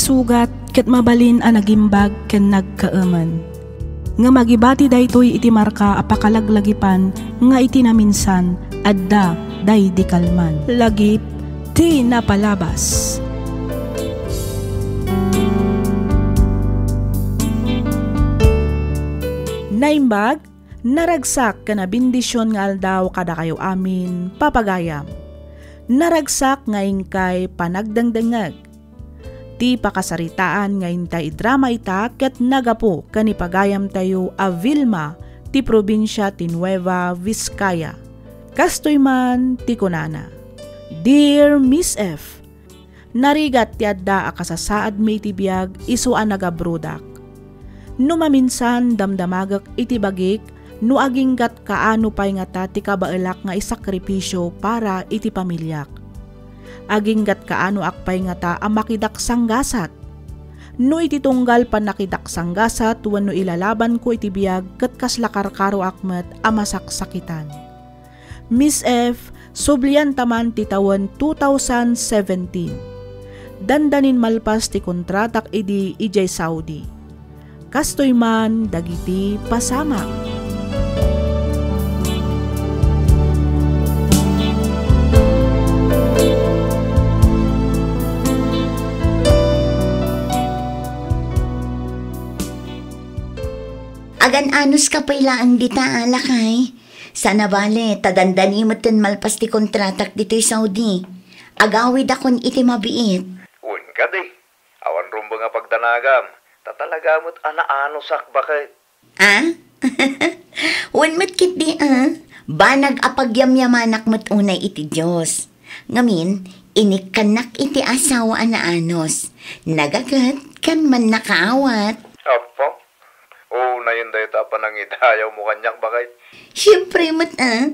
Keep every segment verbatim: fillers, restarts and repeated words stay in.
sugat ket mabalin a nagimbag ken nagkaemen. Ngem agibati daytoy iti marka a pakalaglagipan nga iti naminsan, adda daydi kalman. Lagip ti napalabas. Naimbag, naragsak ken a bendision nga aldaw kadakayo amin, papagayam. Naragsak nga inkay panagdengdengngeg. Ti pakasaritaan nga intay idrama ita ket nagapu ken ni pagayamtayo a Vilma ti probinsia ti Nueva Vizcaya. Kastoy man ti kunana, Dear Miss F, narigat ti adda a kasasaadmi iti biag isu a nagabrodak. No maminsan damdamagek iti bagik no aginggat kaano pay ngata ti kabaelak nga isakripisio para iti pamiliak. Aginggat kaanoak pay ngata a makidak sanggasat. No iti tunggal pannakidak sanggasat wenno ilalabanko iti biag ket kasla karkaroak met a masaksakitan. Miss F, sublianta man ti tawen two thousand seventeen. Dandanin malpas ti kontratak idi idiay Saudi. Kastoy man dagiti pasamak. Agan-anos ka pay laeng dita, lakay. Sana bale, ta dandani metten malpas ti kontratak ditoy Saudi. Agawidakon iti mabiit. Wen kadi, awan rumbeng a pagdanagam, ta talaga met a naanusak baket. Ah? Wen met ketdi, ah. Banag a pagyamyamanak met unay iti Dios. Ngamin, inikkannak iti asawa a naanos. Nagaget ken mannakaawat. Apo? Unayen dayta a panangidayawmo kaniak, baket. Siempre met, ah.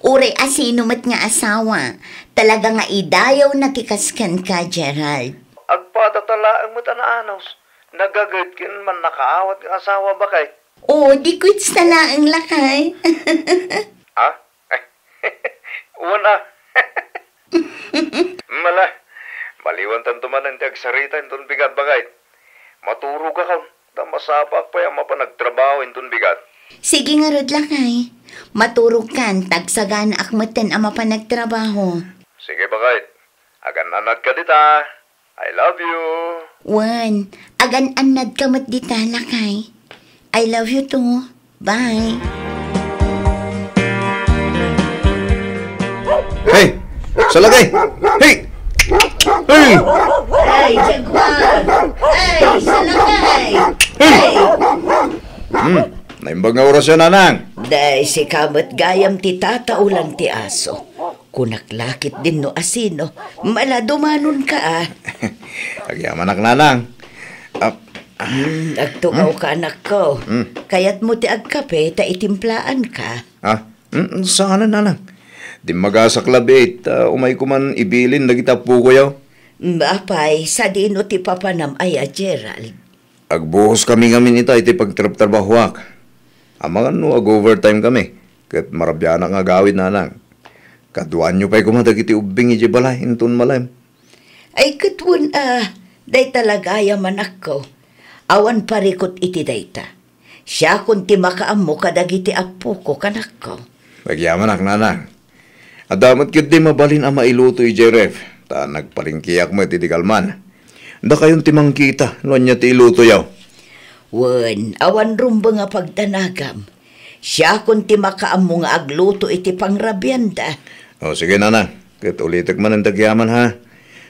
Uray asino met nga asawa, talaga nga idayawna ti kas kenka, Gerald. Agpadata laeng met a naanos. Nagaget ken mannakaawat nga asawa, baket. O, di kwitsta laeng, lakay. Ha? Wen a. Mala, maliwantanto manen ti agsarita inton bigat, baket. Maturogakon, ta masapaak pay a mapan agtrabaho inton bigat. Sige ngarud, lakay. Maturogkan, ta agsaganaak metten a mapan agtrabaho. Sige, baket. Agan-annadka dita. I love you. Wen, agan-annadka met dita, lakay. I love you too. Bye. Hey! Salakay! Hey! Hey! Ay, Jaguar! Ay, Salakay! Hey! Hey! Hmm, naimbag nga oras yan, Nanang. Day, sika met gayam ti tataulan ti aso. Kunak la ketdin no asino. Mala, dumanonka, ah. Agyamanak, Nanang. Ah, ah. Hmm, agtugaw ka, anakko. Hmm. Kayatmo ti agkape ta itimplaanka? Ah, mm, saanen, Nanang. Dimmagasak labi, ta umayko man ibilin dagiti appokoyo. Hmm, apay, sadino ti papanam aya, Gerald? Agbuhoskami ngamin ita iti pagtrabtrabahoak. Amangan no ag-overtime kami, ket marabianak nga agawid, Nanang. Kaduaanyo pay koma dagiti ubbing idiay balay inton malem. Ay, ket wen a, dayta la gayam, anakko. Awan parikut iti dayta. Siakon ti makaammo kadagiti appoko, kanakko. Agyamanak, Nanang. Adda met ketdi mabalin a mailuto idiay ref, ta nagpalengkeak met idi kalman. Dakayon ti mangkita no ania ti ilutoyo. Wen, awan rumbeng a pagdanagam. Siakon ti makaammo nga agluto iti pangrabianda. O, sige, Nanang. Ket ulitek manen ti agyaman, ha.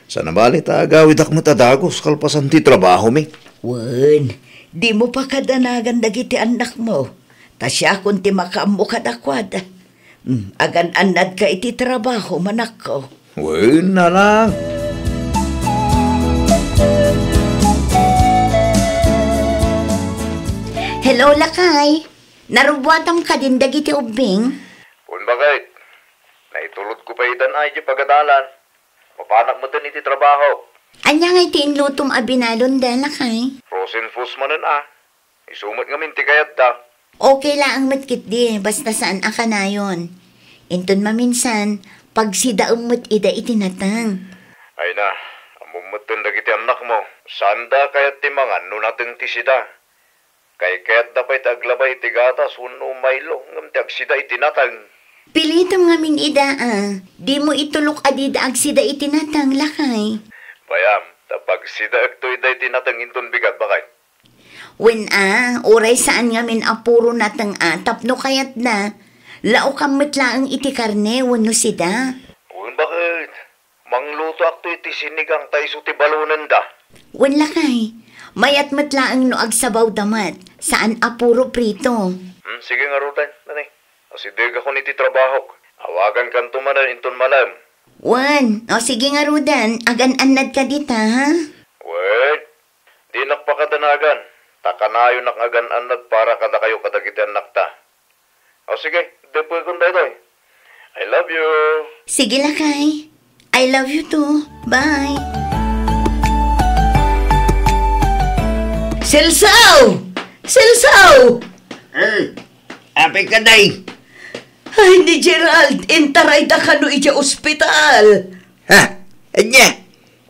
Sana bale ta agawidak met a dagus kalpasan ti trabahomi. Wen, dimo pakadanagan dagiti annakmo. Ta siakon ti makaammo kadakuada. Hmm, agan-annadka iti trabaho, manakko. Wen, Nanang. Hello, lakay. Narubbuatam kadin dagiti ubbing? Wen, baket. Naitulodko pay itan a idiay pagadalan. Mapanak metten iti trabaho. Ania ngay ti inlutom a binalon da, lakay? Frozen foods manen a. Isu met ngamin ti kayatda. Okay laeng met ketdi, basta saan a kanayon. Inton maminsan, pagsidaem met ida iti nateng. Ay na, ammom Metten dagiti annakmo, saanda kayat ti mangan no nateng ti sida. Kaykayatda pay ti aglaba iti gatas wenno Milo ngem ti agsida iti nateng. Pilitem ngamin ida a, dimo itulok a dida agsida iti nateng, lakay. Bayam, ta pagsidaekto ida iti nateng inton bigat, bakay. Wen a, uray saan ngamin a puro nateng a tapno kayatda, laokam met laeng iti karne wenno sida. Wen baket, manglutoakto iti sinigang ta isu ti balonenda. Wen lakay, mayat met laeng no agsabawda met, saan a puro prito. Hmm, sige ngaruden, nani. Asidegakon iti trabahok. Awagankanto manen inton malem. Wen, o sige ngaruden, agan-annadka dita, ha? Wen, dinak pakadanagan, ta kanayonak agan-annad para kadakayo kadagiti annakta. O sige, depekon daytoy. I love you. Sige, lakay. I love you too. Bye. Celso! Celso! Eh, apay ka, day? Ay, ni Gerald, intarayda kano idiay ospital. Ha? Ania?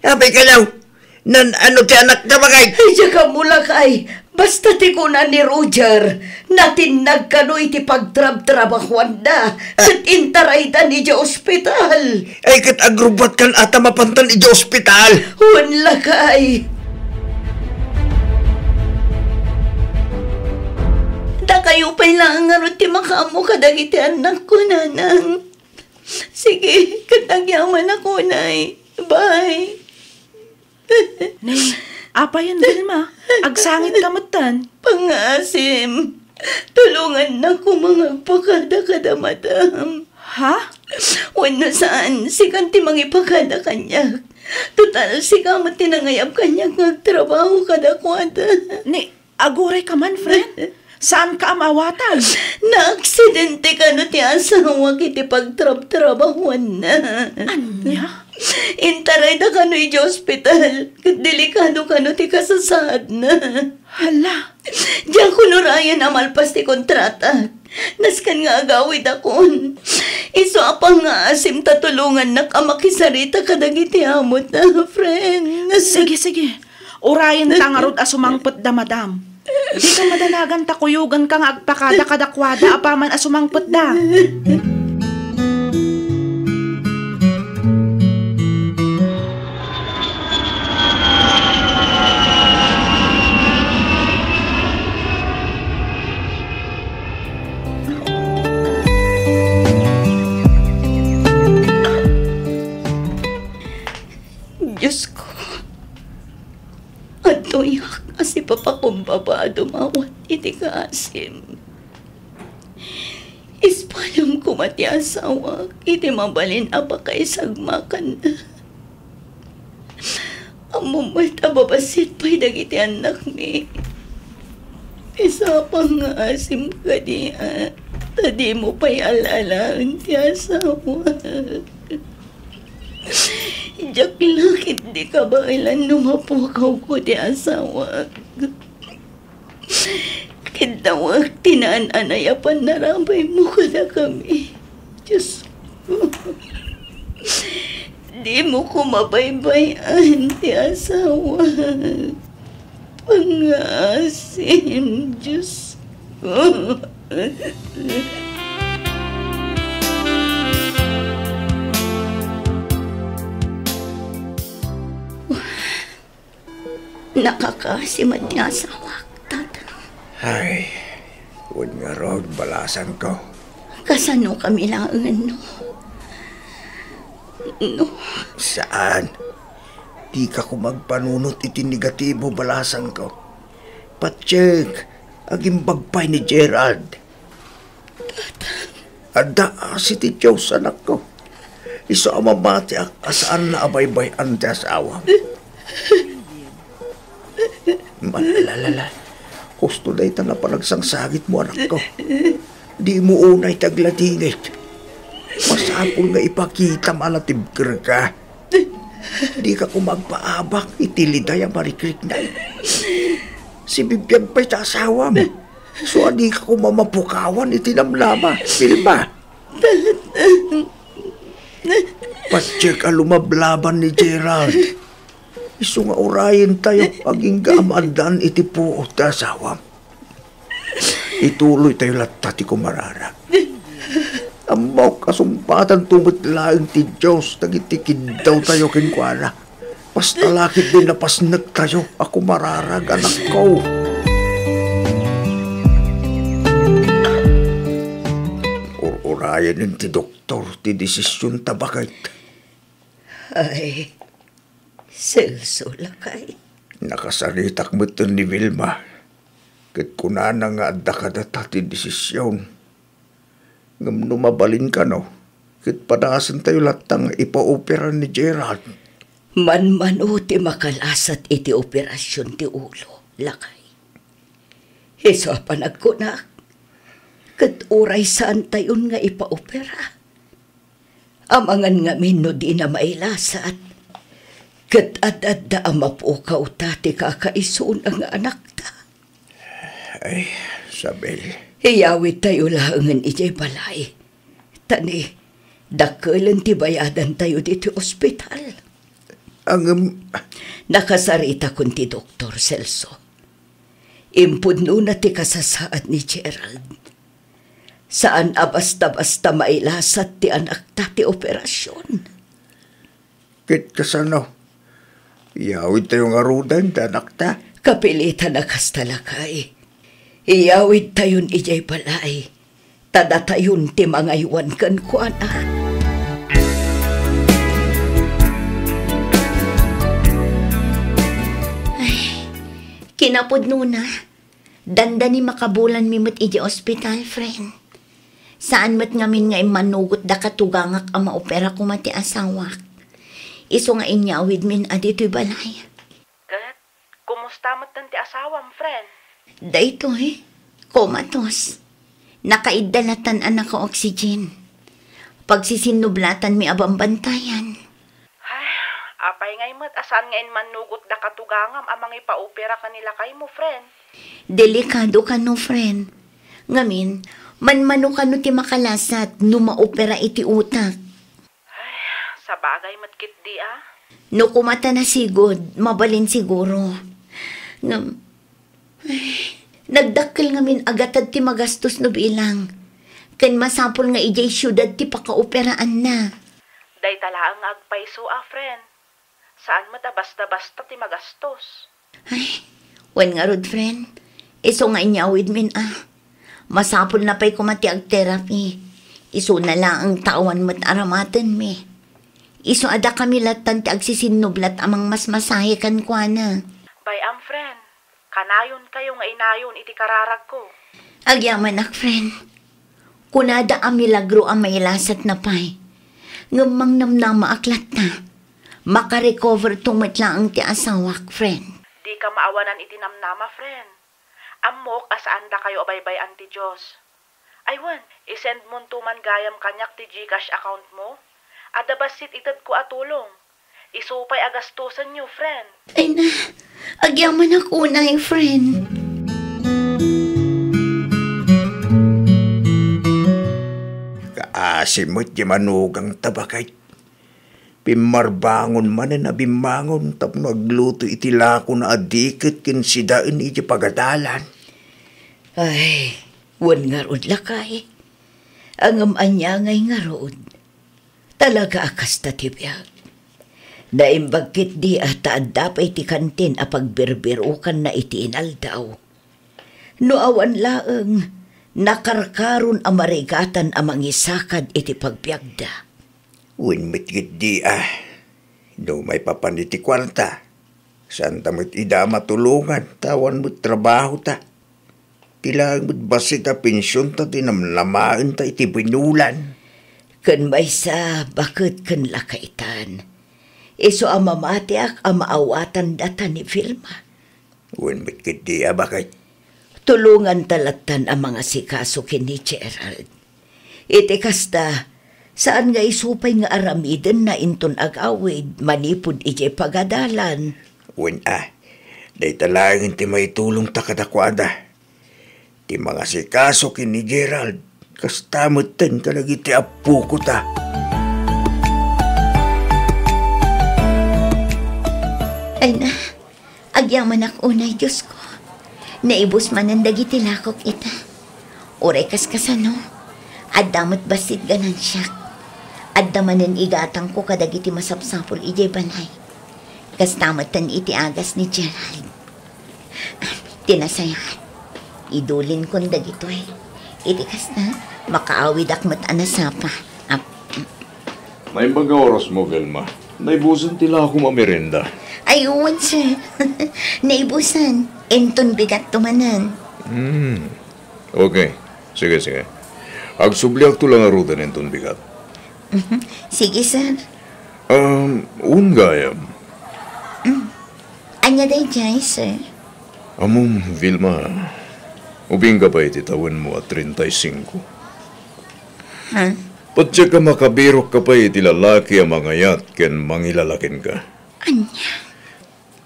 Apay kano? Nan-ano ti anakta, bakay? Ay, diak ammo, lakay. Basta ti kuna ni Roger, natinnag kano iti pagtrabtrabahuanda, ket intaraydan idiay ospital. Ay, ket agrubbuatkan a ta mapantan idiay ospital. Wen, lakay. Dakayo pay laeng ngarud ti makaammo kadagiti annakko, nanang. Sige, ket agyamanak unay. Bye. Ne, apayen, Vilma? Agsangitka metten. Pangngaasim, tulongannak koma nga agpakada kada madam. Ha? Wenno saan, sikan ti mangipakada kaniak. Total, sika met ti nangayab kaniak nga agtrabaho kadakuada. Ne, agurayka man, friend. Saanka a maawatan. Naaksidente kano ti asawak iti pagtrabtrabahuanna. Ania? Intarayda kano idiay ospital, ket delikado kano ti kasasaadna. Hala. Diak unurayen a malpas ti kontratak. Nasken nga agawidakon. Isu a pangngaasim ta tulongannak a makisarita kadagiti amota, friend. Sige, sige. Urayenta ngarud a sumangpetda, madam. Dika madanagan ta kuyoganka nga agpakada kadakuada apaman a sumangpetda. Diosko, adtoyak a sipapakumbaba a dumawat iti kaasim. Ispalem koma ti asawak iti mabalin a pakaisagmakanna. Ammom met a babassit pay dagiti annakmi. Isu a pangngaasim kadi a ta dimo pay al-alaen ti asawak. Diak la ketdi kabaelan no mapukawko ti asawak. Kiddawek ti naan-anay a pannarabaymo kadakami. Diosko, dimo koma baybay-an ti asawak. Pangngaasim, Diosko. Nakakaasi met ti asawak, Tata. Ay, wen ngarud, balasangko. Kasano kami laengen, no? No? Saan? Dika koma agpanunot iti negatibo, balasangko. Patiek, agimbag pay ni Gerald. Adda asi ti Dios, anakko. Isu a mamatiak a saanna a baybay-an ti asawam. Malalala. Husto dayta nga panagsangsangitmo, anakko. Dimo unay ti agladingit. Masapul nga ipakitam a natibkerka. Dika koma agpaabak iti liday a marikrikna. Sibibiag pay ta asawam. Isu a dika koma mapukawan iti namnama, Vilma. Patiek a lumablaban ni Gerald. Isu nga urayentayo agingga a maaddaan iti puot ti asawam. Ituloytayo latta ti kumararag. Ammok a sungbatanto met laeng ti Dios dagiti kiddawtayo kenkuana. Basta la ketdi napasnektayo a kumararag, anakko. Ur-urayen ti doktor ti desisionta, baket. Ay, Celso, lakay. Nakasaritak met ni Vilma, ket kunana nga adda kadata ti desision. Ngem no mabalin kano, ket padasentayo latta nga ipaopera ni Gerald. Manmano ti makalasat iti operasion ti ulo, lakay. Isu a panagkunak, ket uray saantayon nga ipaopera. Amangan ngamin no dina mailasat, ket ad-adda a mapukawta ti kakaisuna nga anakta. Ay, Isabel. Iyawidtayo laengen idiay balay. Ta ni, dakkelen ti bayadantayo ditoy ospital. Ngem, nakasaritakon ti doktor, Celso. Impudnona ti kasasaad ni Gerald. Saan a basta-basta mailasat ti anakta ti operasion. Ket kasano? Iyawidtayo ngaruden ti anakta? Kapilitan a kasta, lakay. Iyawidtayon idiay balay. Ta datayon ti mangaywan kenkuana. Ay, kinapudnona. Dandani makabulanmi met idiay ospital, friend. Saan met ngamin nga immanugot da katugangak a maopera koma ti asawak. Isu nga inyawidmin a ditoy balay. Ket, kumusta metten ti asawam, friend? Daytoy, komatos. Nakaidda latan a naka-oxygen. Pagsisinnublatan mi a bambantayan. Ay, apay ngay met a saan nga immanugot da katugangam a mangipaopera ken ni lakaymo, friend? Delikado kano, friend. Ngamin, manmano kano ti makalasat no maopera iti utak. Ay, sabagay met ketdi a. No kumata nasigud, mabalin siguro. Ngem, ay, nagdakkel ngamin a gatad ti magastos no bilang. Ken masapul nga idiay siudad ti pakaoperaanna. Dayta laeng nga agpayso a, friend. Saan met a basta-basta ti magastos. Ay, wen ngarud, friend. Isu nga inyawidmin a. Masapulna pay koma ti agterapi. Isuna laeng ta awan met aramatenmi. Isu a dakami lattan ti agsisinnublat a mangmasmasahe kenkuana. Bay-am, friend. Kanayonkayo nga inayon iti kararagko. Agyamanak, friend. Kunada a milagro a mailasatna pay. Ngem mangnamnamaak latta. Makarecover to met laeng ti asawak, friend. Dika maawanan iti namnama, friend. Ammok a saandakayo a baybay-an ti Dios. Ay wen, isend monto man gayam kaniak ti GCash account mo. Adda bassit itedko a tulong. Isu pay a gastosenyo, friend. Ay na, agyamanak unay, friend. Kaasi met ti manugangta, baket. Pimmarbangon manen a bimmangon tapno agluto iti lakona a diket ken sidaen iti pagadalan. Ay, wen ngarud, lakay. Ngem ania ngay ngarud? Talaga a kasta ti biag. Naimbag ketdi a ta adda pay ti kantin a pagbirbirukanna iti inaldaw. No awan laeng, nakarkaron a marigatan a mangisakad iti pagbiagda. Wen met ketdi a, no maipapan iti kuarta, saanta met ida a matulongan ta awan met trabahota. Ti laeng met bassit a pensionta ti namnamaenta iti binulan. Ken maysa, baket ken lakaitan. Isu a mamatiak a maawatan data ni Vilma. Wen met ketdi a, baket. Tulonganta lattan a mangasikaso ken ni Gerald. Iti kasta, saan nga isu pay nga aramidenna inton agawid manipud idiay pagadalan. Wen a, dayta laengen ti maitulongta kadakuada. Ti mangasikaso ken ni Gerald, kasta metten kadagiti appokota. Ay na, agyamanak unay, Diosko. Naibus manen dagiti lakok ita. Uray kaskasano, adda met bassit ganansiak. Adda manen igatangko kadagiti masapsapul idiay balay. Kasta metten iti agas ni Gerald. Ti nasayaat, idulinkon dagitoy. Iti kasta, makaawidak met a nasapa. Ap- Naimbag nga orasmo, Vilma. Naibusen ti lakom a merienda. Ay, wen, sir. Naibusen. Inton bigatto manen. Hmm. Okay. Sige, sige. Agsubliakto la ngaruden inton bigat. Mhm. Sige, sir. Um, wen gayam. Mm. Ania daydiay, sir? Ammom, Vilma, ubingka pay ti tawenmo a treinta y cinco. Ha? Patiek a makabirokka pay iti lalaki a mangayat ken mangilala kenka. Ania?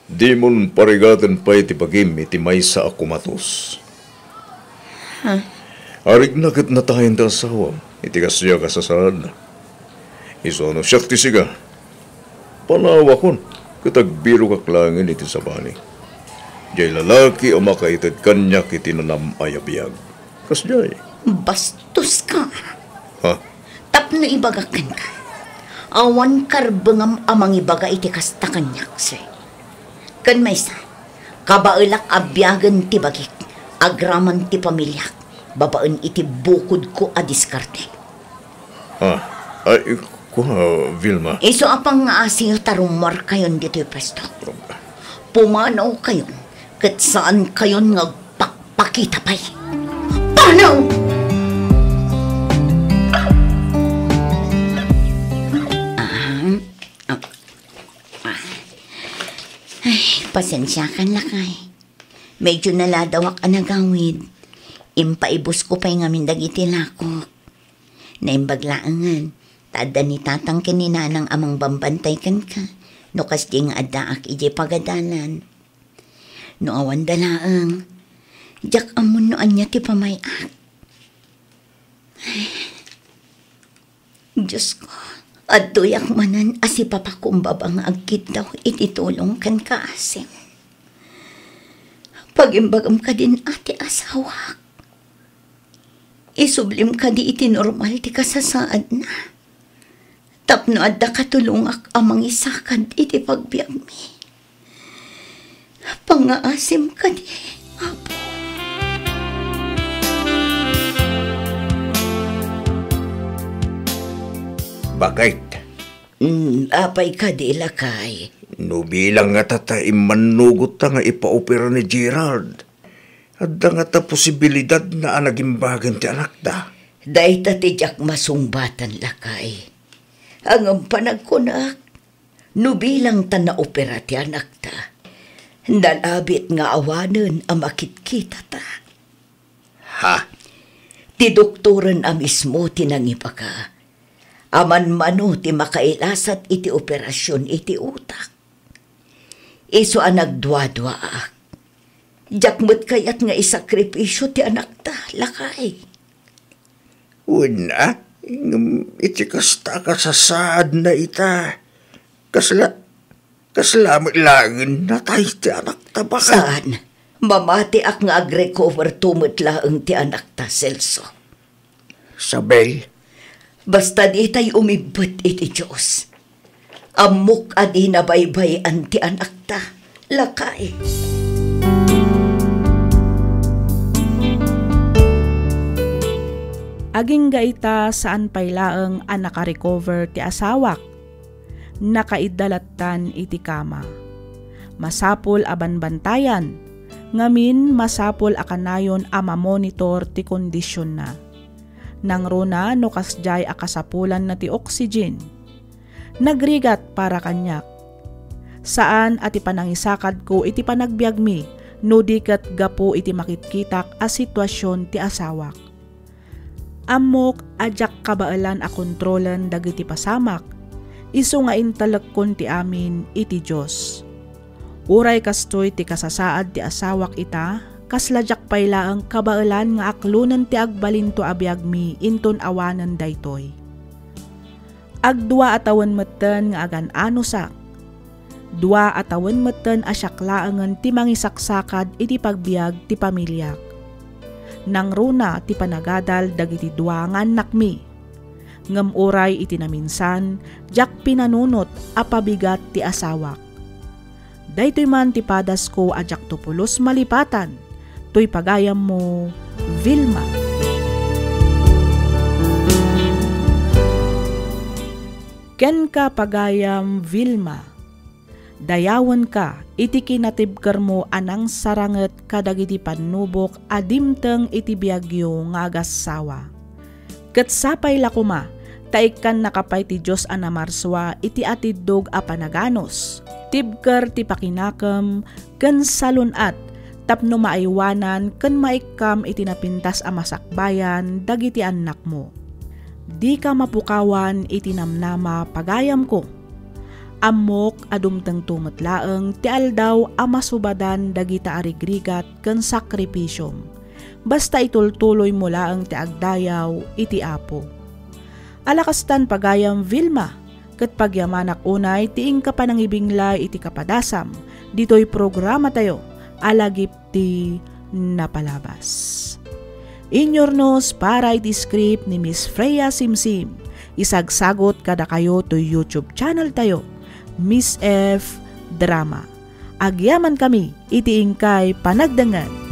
Dimon parigaten pay ti bagim iti maysa a kumatos. Ha? Arigna ket natayen ti asawam iti kasdiay a kasasaadna. Isu a no siak ti siga, panawakon ket agbirokak laengen iti sabali. Diay lalaki a makaited kaniak iti nanam-ay a biag. Kasdiay. Bastoska. Ha? Tapno ibagak kenka, awan karbengam a mangibaga iti kasta kaniak, sir. Ken maysa, kabaelak a biagen ti bagik agraman ti pamiliak babaen iti bukodko a diskarte. Ah, ay, kua, Vilma. Isu a pangngaasiyo ta rummuarkayon ditoy puesto. Pumanawkayon ket saankayon nga agpakpakita pay. Panaw! Ah, ah, ah. Ay, pasensiakan, lakay. Medyo naladawak a nagawid. Impaibusko pay ngamin dagiti lakok. Naimbag laengen, ta adda ni tatang ken ni nanang a mangbambantay kenka, no kasdi nga addaak idiay pagadalan. No awanda laeng, diak ammon no ania ti pamay-ak. Diosko, adtoyak manen a sipapakumbaba nga agkiddaw iti tulong ken kaasim. Pagimbagam kadin a ti asawak. Isublim kadi iti normal ti kasasaadna. Tapno adda katulongak a mangisakad iti pagbiagmi. Pangngaasim kadi, Apo. Bakit? Mm, apay kadi, lakay? No bilang ngata ta immannugotta nga ipaopera ni Gerald, adda ngata posibilidadna a nagimbagen ti anakta? Dayta ti diak masungbatan, lakay. Ngem panagkunak, no bilang ta naopera ti anakta, nalabit nga awanen a makitkitata. Ha? Ti doktoren a mismo ti nangibaga a manmano ti makailasat iti operasion iti utak. Isu a nagduaduaak. Diak met kayat nga isakripisio ti anakta, lakay. Wen a, ngem iti kasta a kasasaadna ita, kasla, kasla met laengen natay ti anakta, baket. Saan? Mamatiak nga agrecover to met laeng ti anakta, Celso. Sabel. Basta ditay umibbet iti Dios. Ammok a dina baybay-an ti anakta, lakay. Agingga ita, saan pay laeng a nakarecover ti asawak. Nakaidda lattan iti kama. Masapul a banbantayan, ngamin masapul a kanayon a mamonitor ti kondisionna. Nangruna no kasdiay a kasapulanna ti oxygen. Nagrigat para kaniak. Saan a ti panangisakadko iti panagbiagmi no di ket gapu iti makitkitak a situasion ti asawak. Ammok a diak kabaelan a kontrolen dagiti pasamak, isu nga intalekkon ti amin iti Dios. Uray kastoy ti kasasaad ti asawak ita, kasla diak pay laeng kabaelan nga aklonen ti agbalinto a biagmi inton awanen daytoy. Agdua a tawen metten nga agan-anosak. Dua a tawen metten a siak laengen ti mangisaksakad iti pagbiag ti pamiliak. Nangruna ti panagadal dagiti dua nga annakmi. Ngem uray iti naminsan, diak pinanunot a pabigat ti asawak. Daytoy man ti padasko a diakto pulos malipatan. Toy pagayammo, Vilma. Kenka, pagayam Vilma, dayawenka iti kinatibkermo a nangsaranget kadagiti pannubok a dimteng iti biagyo nga agassawa. Ket sapay la koma ta ikkannaka pay ti Dios a namarsua iti atiddog a panaganus, tibker ti pakinakem ken salun-at tapno maaywanan ken maikkam iti napintas a masakbayan dagiti annakmo. Dika mapukawan iti namnama, pagayamko. Ammok a dumtengto met laeng ti aldaw a masubadan dagita a rigrigat ken sakripisiom. Basta itultuloymo laeng ti agdayaw iti Apo. Ala kastan, pagayam Vilma, ket pagyamanak unay ti inka panangibinglay iti kapadasam ditoy programatayo a Lagip ti Napalabas. Inyurnos para iti script ni Miss Freya Simsim. Isagsagot kadakayo toy YouTube channel tayo, Miss F Drama. Agyamankami iti inkay panagdengngeg.